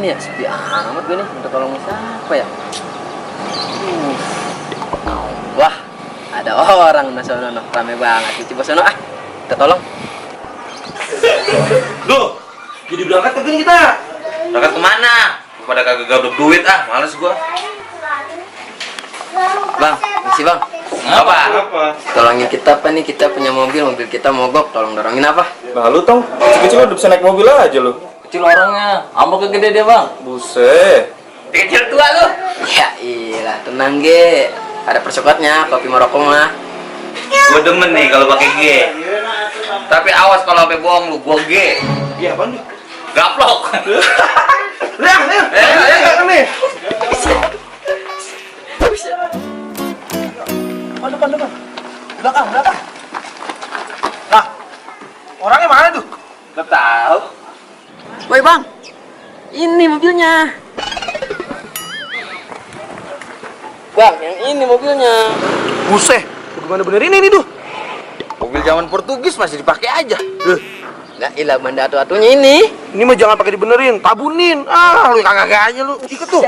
ini ya? Sepi amat gue nih. Minta tolong siapa ya? Wah, ada orang di sono, rame banget. Coba sono ah, kita tolong. Duh, jadi berangkat ke sini kita. Berangkat kemana? Pada kagak gablok duit ah, males gua. Bang, misi bang. Apa? Tolongin kita apa nih? Kita punya mobil kita mogok. Tolong dorongin apa? Nah lu tong, kecil-kecil udah bisa naik mobil aja lu. Kecil orangnya, ambok gede dia bang. Buset. Kecil tua lu. Ya iyalah, tenang ge. Ada persekotnya, kopi Maroko mah. Gua demen nih kalau pakai G. Tapi awas kalau sampai bohong lu, gua G. Iya apaan nih? Gaplok. Lihat, nih. Depan. Belakang. Nah, orangnya mana tuh? Gak tahu. Woi bang, ini mobilnya. Bang, yang ini mobilnya. Buset, gimana bener ini tuh? Mobil zaman Portugis masih dipakai aja. Nah ilah banda atu-atunya ini. Ini mah jangan pakai dibenerin, tabunin. Ah, lu kagak aja lu. Ikut tuh.